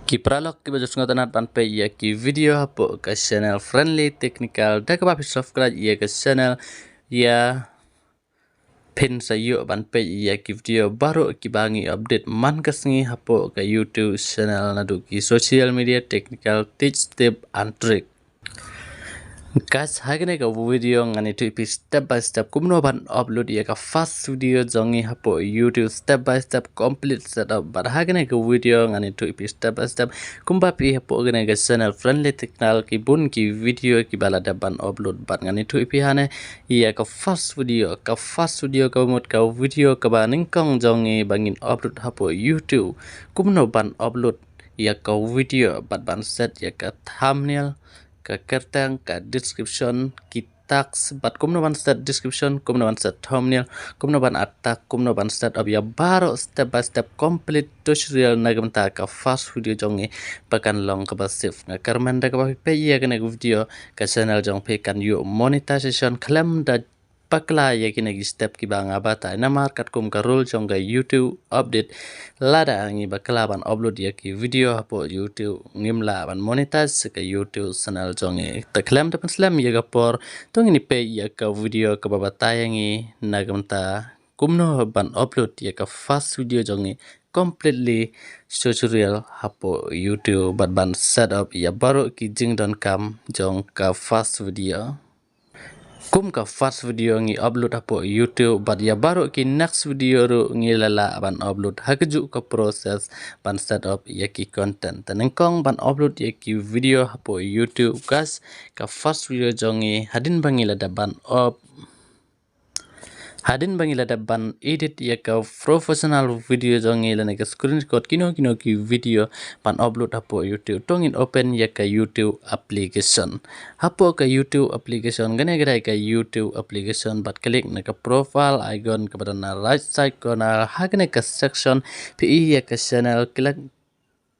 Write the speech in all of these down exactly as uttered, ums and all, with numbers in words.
Ki paralok kiba ju sngewtynnat ban peit ïa ki video hapoh ka channel Friendly Technical, da kaba phi subscribe ïa ka channel, ïa phin sa ïoh ban peit ïa ki video baroh kiba ngi update man ka sngi hapoh ka YouTube channel, naduh ki social media, technical tips, tip and trick. Guys, ha kane ka video ngan ïathuh ïa phi step by step kumno ban upload ïa ka first video jong ngi hapoh YouTube, step by step complete setup. Bad ha kane ka video ngan ïathuh ïa phi step by step kumba phi hapoh kane ka channel Friendly Technical ki bun ki video kiba la dep ban upload. Bad ngan ïathuh ïa phi hangne ïa ka first video, ka first video kaba mut, ka video kaba nyngkong jong ngi ba ngin upload hapoh YouTube. Kumno ban upload ïa ka video bad ban set ïa ka thumbnail, ka kyrteng, ka description, ki tags, bad kumno ban set description, kumno ban set thumbnail, kumno ban add tag, kumno ban set up ïa baroh step by step complete tutorial na ka bynta ka first video jong ngi ba kan long kaba safe. Nga kyrmen da kaba phi peit ïa kane ka video ka channel jong phi kan ïoh monetization khlem da bakla ïa kine ki step kiba nga batai, namar katkum ka rule jong ka YouTube update, lada ngi bakla ban upload ïa ki video hapoh YouTube ngim lah ban monetize ka YouTube channel jong ngi. Te khlem da pynslem ïa ka por, to ngin ïa peit ïa ka video kaba batai ïa ngi na ka bynta kumno ban upload ïa ka first video jong ngi completely tutorial hapoh YouTube bad ban set up ïa baroh ki jingdonkam jong ka first video. Kum ka first video ngi upload hapoh YouTube bad ïa baroh ki next video ruh ngi la lah ban upload ha kajuh ka process ban set up ïa ki content. Te nyngkong ban upload ïa ki video hapoh YouTube, guys, ka first video jong ngi, hadien ba ngi la dep ban up, hadien ba ngi la dep ban edit ïa ka professional video jong ngi lane ka screen record, kino kino ki video ban upload hapoh YouTube, to ngin open ïa ka YouTube application. Hapoh ka YouTube application, kane ka dei ka YouTube application, bad click na ka profile icon kaba don na right side corner. Ha kane ka section phi ïohi ïa ka channel, click,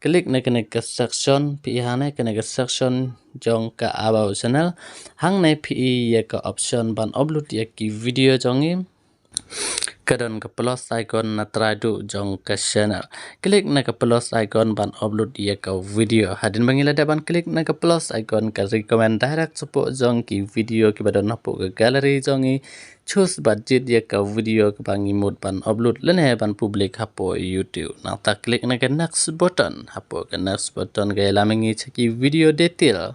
click na kane ka section, phi ïohi hangne kane ka section jong ka About Channel. Hangne phi ïohi ïa ka option ban upload ïa ki video jong ngi. Ka don ka plus icon na trai duh jong ka channel. Click na ka plus icon ban upload ïa ka video. Hadien ba ngi la dep ban click na ka plus icon, ka recommend direct shapoh jong ki video kiba don hapoh ka gallery jong ngi. Choose bad jied ïa ka video kaba ngi mut ban upload lane ban public hapoh YouTube. Nangta click na ka next button. Hapoh ka next button ka ïalam ïa ngi sha ki video detail.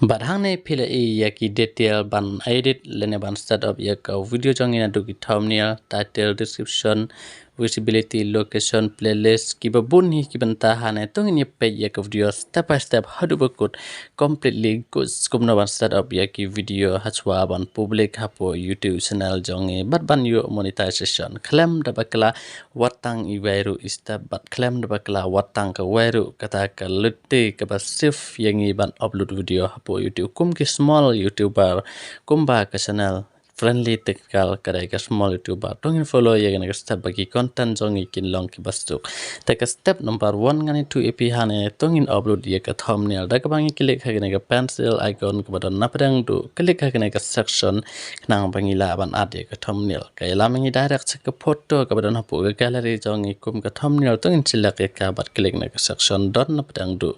Bad hangne phi la ïohi ïa ki detail ban edit lane ban set up ïa ka video jong ngi, naduh ki thumbnail, title, description, visibility, location, playlist, kiba bun hi ki bynta hangne. To ngin ïa peit ïa ka video step by step haduh ba kut, completely kut, kumno ban set up ïa ki video hashwa ban public hapoh YouTube channel jong ngi bad ban ïoh monetization khlem da bakla wat tang iwei ruh i step bad khlem da bakla wat tang kawei ruh kata ka lynti kaba safe ïa ngi ban upload video hapoh YouTube. Kum ki small YouTuber kumba ka channel Friendly Technical ka dei ka small YouTuber, to ngin follow ïa kane ka step ba ki content jong ngi kin long kiba suk. Te ka step number one ngan ïathuh ïa phi hangne, to ngin upload ïa ka thumbnail da kaba ngi click ha kane ka pencil icon kaba don na pdeng duh, click ha kane ka section khnang ba ngi lah ban add ïa ka thumbnail. Ka ïalam ïa ngi direct sha ka photo kaba don hapoh ka gallery jong ngi kum ka thumbnail, to ngin select ïa ka bad click na ka section don na pdeng duh.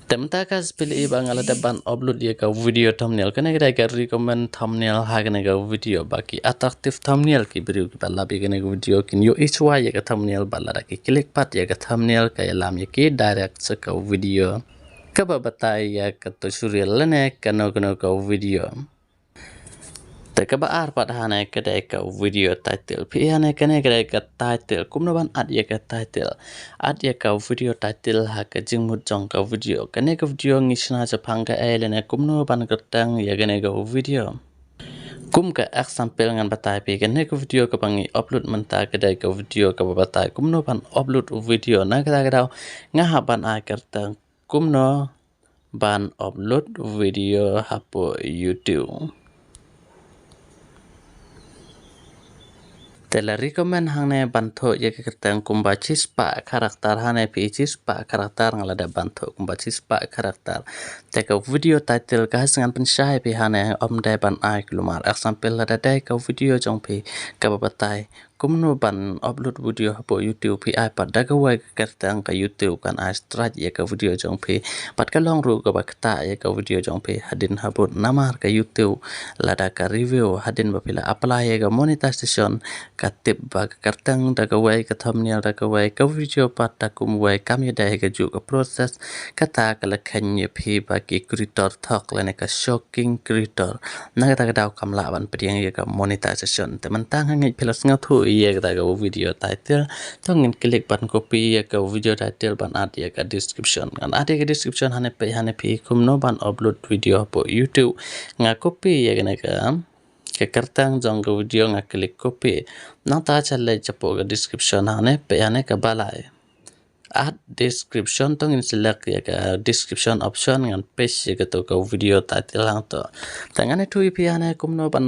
Te mynta ka spil i ba nga la dep ban upload ïa ka video thumbnail, kane ka dei ka recommend thumbnail ha kane ka video, ba ki attractive thumbnail, ki briew kiba lap ïa kane ka video kin ïohi shuwa ïa ka thumbnail, bad lada ki click pat ïa ka thumbnail ka ïalam ïa ki direct sha ka video kaba batai ïa ka tutorial lane kano kano ka video. Te kaba ar pat hangne ka dei ka video title. Phi ïohi hangne kane ka dei ka title. Kumno ban add ïa ka title? Add ïa ka video title ha ka jingmut jong ka video. Kane ka video ngi shna shaphang kaei lane kumno ban kyrteng ïa kane ka video. Kum ka example ngan batai phi, kane ka video kaba ngi upload mynta ka dei ka video kaba batai kumno ban upload video. Na kata ka daw nga hap ban ai kyrteng kumno ban upload video hapoh YouTube. Te la recommend hangne ban thoh ïa ka kyrteng kumba shispah character, hangne phi shispah character, nga la dep ban thoh kumba shispah character. Te ka video title ka ha sngewbha pynshai phi hangne, ym dei ban ai kulmar. Example, lada dei ka video jong phi kaba batai kumno ban upload video hapoh YouTube, phi ai pat da kawei ka kyrteng, ka YouTube kan ai strike ïa ka video jong phi. Bad ka long ruh kaba ktah ïa ka video jong phi hadien habud, namar ka YouTube lada ka review hadien ba phi la apply ïa ka monetization, ka tip ba ka kyrteng da kawei, ka thumbnail da kawei, ka video pat da kumwei, kam ïadei ka juh ka process, kata ka la kheiñ ïa phi ba ki creator thok lane ka shocking creator. Na kata ka daw kam lah ban pdiang ïa ka monetization. Te mynta nga ngeit phi la sngewthuh ïa kata ka video title. To ngin click ban copy ïa ka video title ban add ïa ka description. Ngan add ïa ka description hangne, peit hangne phi kumno ban upload video hapoh YouTube. Nga copy ïa kane ka, ka kyrteng jong ka video, nga click copy. Nangta sha leit shapoh ka description hangne, peit hangne kaba lai. Add description, to ngin select ïa ka description option, ngan paste ïa kato ka video title hangto. Te ngan ïathuh ïa phi hangne kumno ban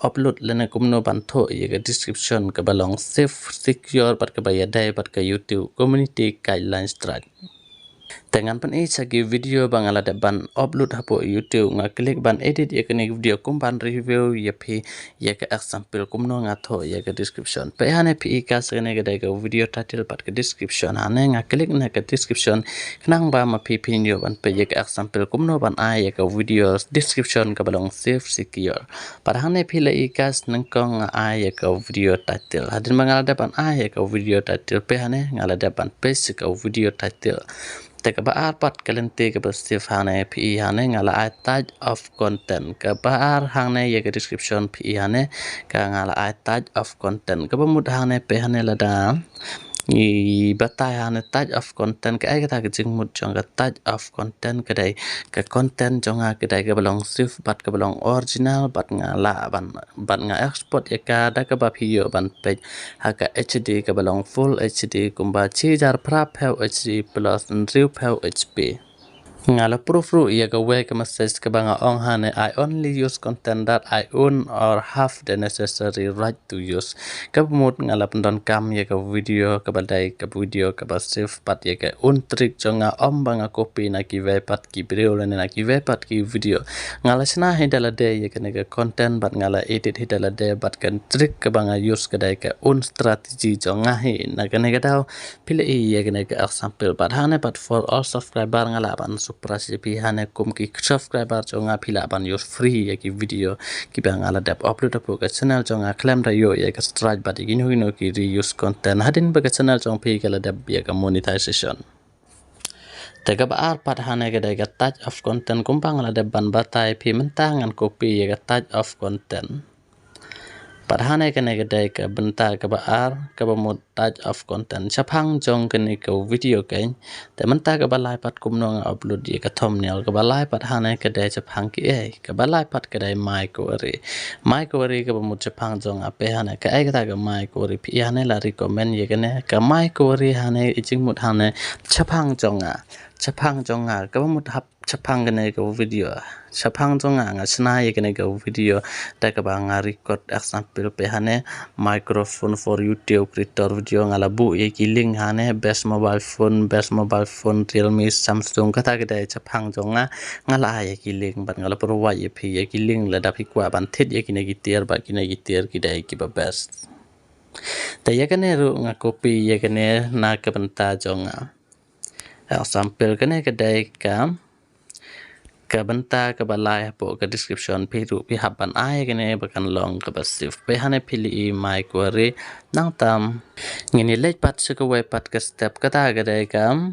upload lane kumno ban thoh ïa ka description kaba long safe, secure bad kaba ïadei bad ka YouTube Community Guidelines Strike. Te ngan pyni sha ki video ba nga la dep ban upload hapoh YouTube, nga click ban edit ïa kane ka video kum ban review ïa phi ïa ka example kumno nga thoh ïa ka description. Peit hangne phi i ka, sa kane ka dei ka video title bad ka description. Hangne nga click na ka description khnang ba ma phi phin ïoh ban peit ïa ka example kumno ban ai ïa ka video description kaba long safe, secure. Bad hangne phi la i ka, nyngkong nga ai ïa ka video title. Hadien ba nga la dep ban ai ïa ka video title, peit hangne nga la dep ban paste ïa ka video title. Te kaba ar pat ka lynti kaba safe hangne phi i hangne nga la ai type of content. Kaba ar hangne ïa ka description phi i hangne ka nga la ai type of content. Kaba mut hangne peit hangne lada ngi batai hangne type of content, kaei kata ka jingmut jong ka type of content? Ka dei ka content jong nga ka dei kaba long safe bad kaba long original bad nga lah ban, bad nga export ïa ka da kaba phi ïoh ban peit ha ka H D kaba long full H D kumba shi hajar phra phew H D plus hynriew phew H P. Nga la proof ruh ïa kawei ka message kaba nga ong hangne, "I only use content that I own or have the necessary right to use." Kaba mut nga la pyndonkam ïa ka video kaba dei ka video kaba safe bad ïa ka un trick jong nga, ym ba nga copy na kiwei pat ki briew lane na kiwei pat ki video. Nga la shna hi da lade ïa kane ka content bad nga la edit hi da lade bad ka trick kaba nga use ka dei ka un strategy jong nga hi. Na kane ka daw phi la i ïa kane ka example. Bad hangne pat for all subscriber nga lah ban surprise ïa phi hangne, kum ki subscriber jong nga phi lah ban use free ïa ki video kiba nga la dep upload hapoh ka channel jong nga khlem da ïoh ïa ka strike bad ïa kino kino ki reuse content hadien ba ka channel jong phi ka la dep ïa ka monetization. Te kaba ar pat hangne ka dei ka type of content kumba nga la dep ban batai phi mynta, ngan copy ïa ka type of content. Bad hangne kane ka dei ka bynta kaba ar kaba mut type of content. Shaphang jong kane ka video keiñ. Te mynta kaba lai pat kumno nga upload ïa ka thumbnail, kaba lai pat hangne ka dei shaphang kiei? Kaba lai pat ka dei my query. My query kaba mut shaphang jong nga, peit hangne kaei kata ka my query, phi i hangne la recommend ïa kane ka my query hangne, i jingmut hangne shaphang jong nga. Shaphang jong nga kaba mut hap shaphang kane ka video. Shaphang jong nga, nga shna ïa kane ka video da kaba nga record example, peit hangne microphone for YouTube creator video, nga la buh ïa ki link hangne, best mobile phone, best mobile phone Realme, Samsung, kata ka dei shaphang jong nga. Nga la ai ïa ki link bad nga la provide ïa phi ïa ki link lada phi kwah ban thied ïa kine ki tiar bad kine ki tiar ki dei kiba best. Te ïa kane ruh nga copy ïa kane na ka bynta jong nga. Example kane ka dei ka, ka bynta kaba lai hapoh ka description, phi ruh phi hap ban ai kane ba kan long kaba safe. Peit hangne phi la i my query, nangta ngin ïa leit pat sha kawei pat ka step, kata ka dei ka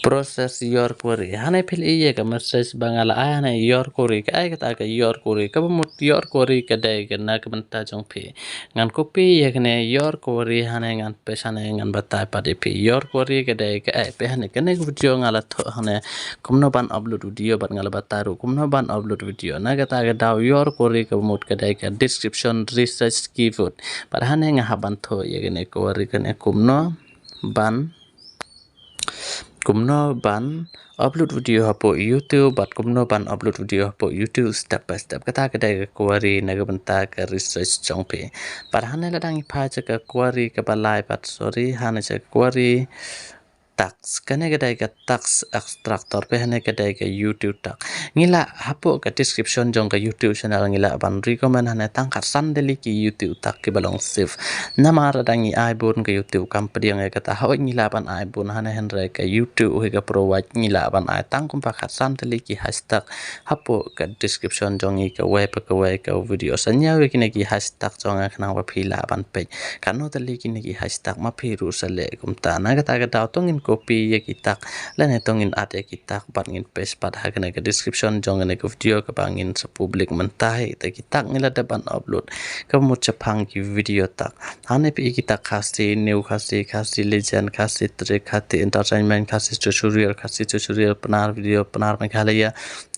process your query. Hangne phi la i ïa ka message ba nga la ai hangne your query. Kaei kata ka your query? Kaba mut your query ka dei ka na ka bynta jong phi. Ngan copy ïa kane your query hangne, ngan paste hangne, ngan batai pat ïa phi your query ka dei kaei. Peit hangne kane ka video nga la thoh hangne kumno ban upload video bad nga la batai ruh kumno ban upload video. Na kata ka daw your query kaba mut ka dei ka description research keyword. Bad hangne nga hap ban thoh ïa kane query kane kumno ban kumno ban upload video hapoh YouTube bad kumno ban upload video hapoh YouTube step by step. Kata ka dei ka query na ka bynta ka research jong phi. Bad hangne la dang ïa pha sha ka query kaba lai pat, sorry, hangne sha ka query tax. Kane ka dei ka tax extractor, peit hangne ka dei ka YouTube tax. Ngi lah hapoh ka description jong ka YouTube channel ngi lah ban recommend hangne tang khatsan tylli ki YouTube tax kiba long safe. Namar lada ngi ai bun ka YouTube kam pdiang ïa kata, hooid ngi lah ban ai bun hangne, hynrei ka YouTube hi ka provide ngi lah ban ai tang kumba khatsan tylli ki hashtag hapoh ka description jong ngi kawei pa kawei ka video. Sa ñiew ïa kine ki hashtag jong nga khnang ba phi lah ban peit. Katno tylli kine ki hashtag ma phi ruh sa leh kumta. Na kata ka daw to ngin copy ïa ki tax lane to ngin add ïa ki tax bad ngin paste pat ha kane ka description jong kane ka video kaba ngin sa public mynta hi. Te ki tax ngi la dep ban upload kaba mut shaphang ki video tax. Hangne phi ïa ki tax Khasi, New Khasi, Khasi Legend, Khasi Trick, Khasi Entertainment, Khasi Tutorial, Khasi Tutorial, Pnar Video, Pnar Meghalaya,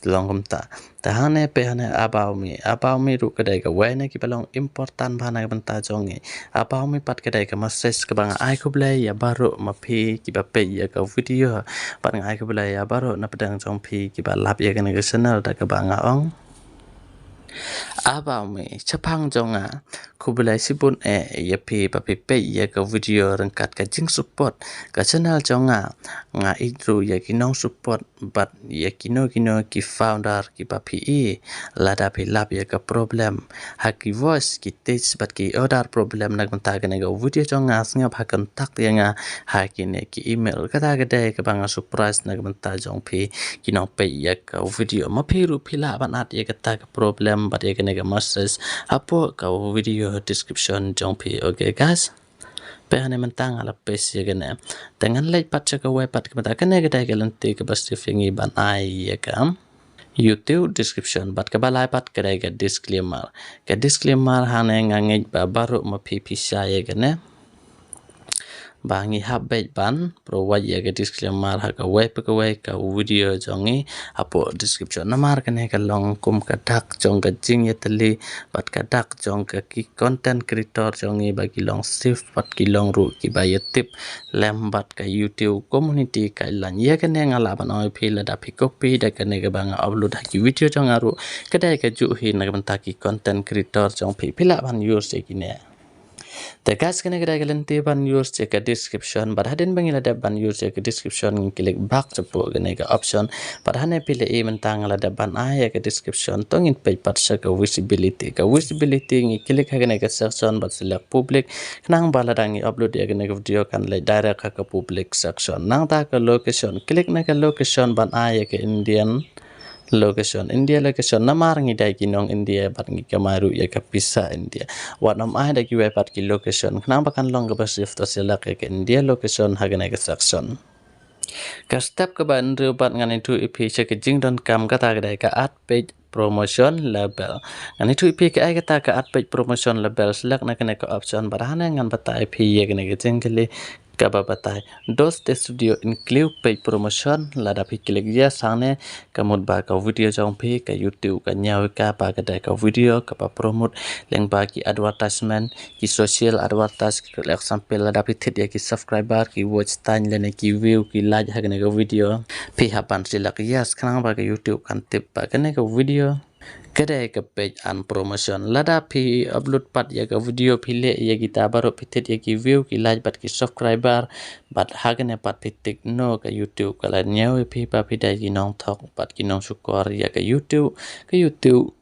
long kumta. Te hangne peit hangne About Me. About Me ruh ka dei kawei na kiba long important bha na ka bynta jong ngi. About Me pat ka dei ka message kaba nga ai khublei ïa baroh ma phi kiba peit ïa ka video. Bad nga ai khublei ïa baroh na pdeng jong phi kiba lap ïa kane ka channel da kaba nga ong About Me shaphang jong nga. Khublei shibun eh ïa phi ba phi peit ïa ka video ryngkat ka jingsupport ka channel jong nga. Nga ïeit ruh ïa ki nongsupport bad ïa kino kino ki founder kiba phi i. Lada phi lap ïa ka problem ha ki voice, ki text bad ki other problem na ka bynta kane ka video jong nga, sngap ha contact ïa nga ha kine ki email. Kata ka dei kaba nga surprise na ka bynta jong phi ki nongpeit ïa ka video. Ma phi ruh phi lah ban add ïa kata ka problem bad ïa kane ka message hapoh ka video description jong phi. Okay guys, peit hangne mynta nga la paste ïa kane. Te ngan leit pat sha kawei pat ka bynta kane ka dei ka lynti kaba safe ïa ngi ban ai ïa ka YouTube description. Bad kaba lai pat ka dei ka disclaimer. Ka disclaimer hangne nga ngeit ba baroh ma phi phi shai ïa kane. Ba ngi hap beit ban provide ïa ka disclaimer ha kawei pa kawei ka video jong ngi hapoh description. Namar kane ka long kum ka dak jong ka jingïatylli bad ka dak jong ka ki content creator jong ngi ba ki long safe bad ki long ruh kiba ïatip lem bad ka YouTube community guideline. Ïa kane nga lah ban ong ïa phi lada phi copy da kane kaba nga upload ha ki video jong nga ruh, ka dei kajuh hi na ka bynta ki content creator jong phi, phi lah ban use ïa kine. Te guys, kane ka dei ka lynti ban use ïa ka description. Bad hadien ba ngi la dep ban use ïa ka description, ngi click back shapoh kane ka option. Bad hangne phi la i mynta nga la dep ban ai ïa ka description, to ngin peit pat sha ka visibility. Ka visibility ngi click ha kane ka section bad select public. Khnang ba lada ngi upload ïa kane ka video kan leit direct ha ka public section. Nangta ka location, click na ka location ban ai ïa ka Indian location, India location, namar ngi dei ki nong India bad ngi kamai ruh ïa ka pisa India. Wat nym ai da kiwei pat ki location, khnang ba kan long kaba safe, to select ïa ka India location ha kane ka section. Ka step kaba hynriew pat ngan ïathuh ïa phi sha ka jingdonkam kata ka dei ka add page promotion label. Ngan ïathuh ïa phi kaei kata ka add page promotion label, select na kane ka option bad hangne ngan batai ïa phi ïa kane ka jingkylli kaba batai, does this video include paid promotion? Lada phi click yes hangne, ka mut ba ka video jong phi ka YouTube ka ñiew ïa ka ba ka dei ka video kaba promote lyngba ki advertisement, ki social advertise, ki, for example, lada phi thied ïa ki subscriber, ki watch time lane ki view, ki like ha kane ka video. Phi hap ban select yes khnang ba ka YouTube kan tip ba kane ka video ka dei ka paid earn promotion. Lada phi upload pat ïa ka video, phi leh ïa kita baroh, phi thied ïa ki view, ki like bad ki subscriber, bad ha kane pat phi tick no, ka YouTube ka la ñiew ïa phi ba phi dei ki nongthok bad ki nongshukor ïa ka YouTube. Ka YouTube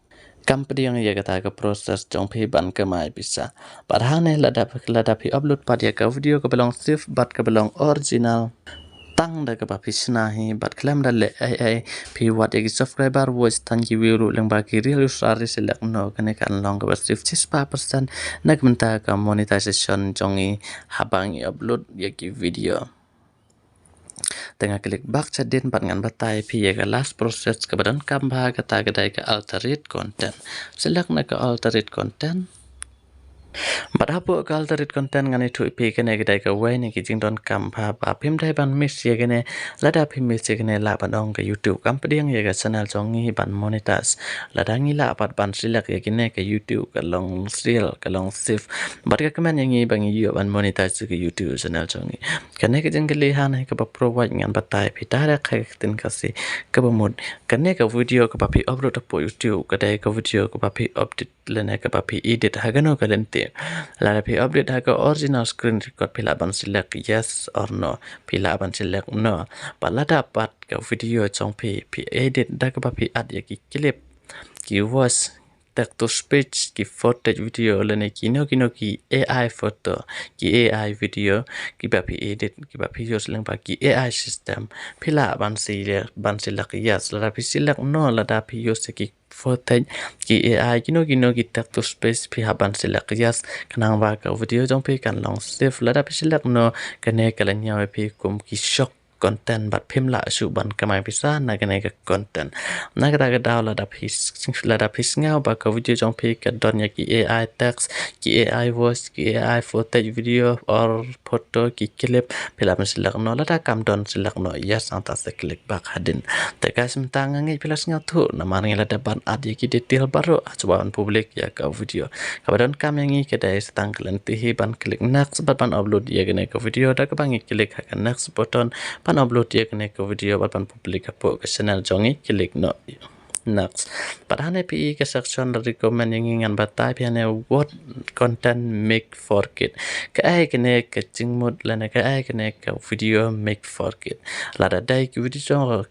kam pdiang ïa kata ka process jong phi ban kamai pisa. Bad hangne lada, lada phi upload pat ïa ka video kaba long safe bad kaba long original, tang da kaba phi shna hi bad khlem da leh ai ai, phi wad ïa ki subscriber, watch time, ki view ruh lyngba ki real user, select no, kane kan long kaba safe shispah percent na ka bynta ka monetization jong ngi haba ngi upload ïa ki video. Te nga click back shadien bad ngan batai ïa phi ïa ka last process kaba donkam bha, kata ka dei ka alternate content. Select na ka alternate content. Bad hapoh ka alternate content ngan ïathuh ïa phi kane ka dei kawei na ki jingdonkam bha ba phim dei ban miss ïa kane. Lada phi miss ïa kane lah ban ong ka YouTube kam pdiang ïa ka channel jong ngi ban monetize. Lada ngi lah pat ban select ïa kine, ka YouTube ka long real, ka long safe. Bad ka kmen ïa ngi ba ngi ïoh ban monetize ïa ka YouTube channel jong ngi. Kane ka jingkylli hangne kaba provide ngan batai ïa phi direct ha ka ktien Khasi kaba mut, kane ka video kaba phi upload hapoh YouTube ka dei ka video kaba phi update lane kaba phi edit ha kano ka lynti. Lada phi upload ha ka original screen record phi lah ban select yes or no. Phi lah ban select no. Bad lada pat ka video jong phi phi edit da kaba phi add ïa ki clip, ki voice, text to speech, ki footage video lane kino kino ki A I photo, ki A I video, kiba phi edit, kiba phi use lyngba ki A I system. Phi lah ban select, ban select yes. Lada phi select no, lada phi use ki footage, ki A I, kino kino ki text to speech, phi hap ban select yes. Khnang ba ka video jong phi kan long safe. Lada phi select no, kane ka lah ñiew ïa phi kum ki short content bad phim lah shuh ban kamai pisa na kane ka content. Na kata ka daw lada phi s-, lada phi sngew ba ka video jong phi ka don ïa ki A I text, ki A I voice, ki A I footage video or photo, ki clip, phi lah ban select no, lada kam don select no yes, nangta sa click back hadien. Te guys, mynta nga ngeit phi la sngewthuh namar ngi la dep ban add ïa ki detail baroh, ha shuwa ban public ïa ka video. Kaba donkam ïa ngi ka dei sa tang ka lynti hi ban click next bad ban upload ïa kane ka video da kaba ngi click ha ka next button ban upload ïa kane ka video bad ban public hapoh ka channel jong ngi, click no next. Bad hangne phi i ka section la recommend ïa ngi, ngan batai phi hangne what content make for kid. Kaei kane ka jingmut lane kaei kane ka video make for kid. Lada dei ka video jong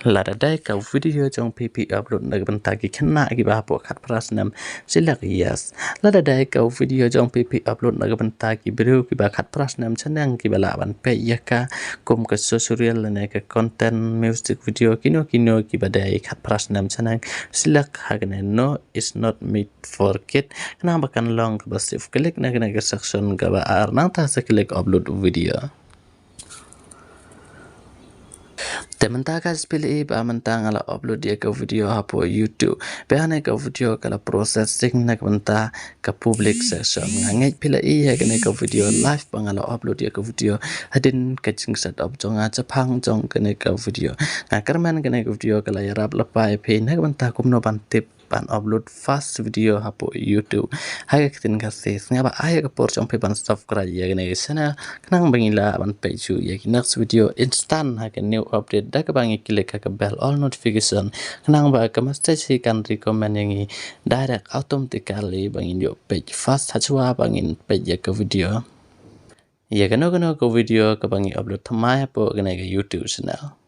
Lada dei ka video jong phi phi upload na ka bynta ki khynnah kiba hapoh khatphra snem, select yes. Lada dei ka video jong phi phi upload na ka bynta ki briew kiba khatphra snem shaneng kiba lah ban peit ïa ka, kum ka tutorial lane ka content music video kino kino kiba dei khatphra snem shaneng, select ha kane no, is not made for kid. Khnang ba kan long kaba safe, click na kane ka section kaba ar, nangta sa click upload video. Te mynta guys, phi la i ba mynta nga la upload ïa ka video hapoh YouTube. Bad hangne ka video ka la processing na ka bynta ka public section. Nga ngeit phi la i ïa kane ka video live ba nga la upload ïa ka video hadien ka jing set up jong nga shaphang jong kane ka video. Nga kyrmen kane ka video ka la ïarap lypa ïa phi na ka bynta kumno ban tip ban upload first video hapoh YouTube. Ha ka ktien Khasi, sngewbha ai ka por jong phi ban subscribe ïa kane ka channel, khnang ba ngin lah ban peit shuh ïa ki next video instant ha ka new update da kaba ngi click ha ka bell all notification, khnang ba ka message hi kan recommend ïa ngi direct automatically ba ngin ïoh peit first ha shuwa ba ngin peit ïa ka video, ïa kano kano ka video kaba ngi upload thymmai hapoh kane ka YouTube channel.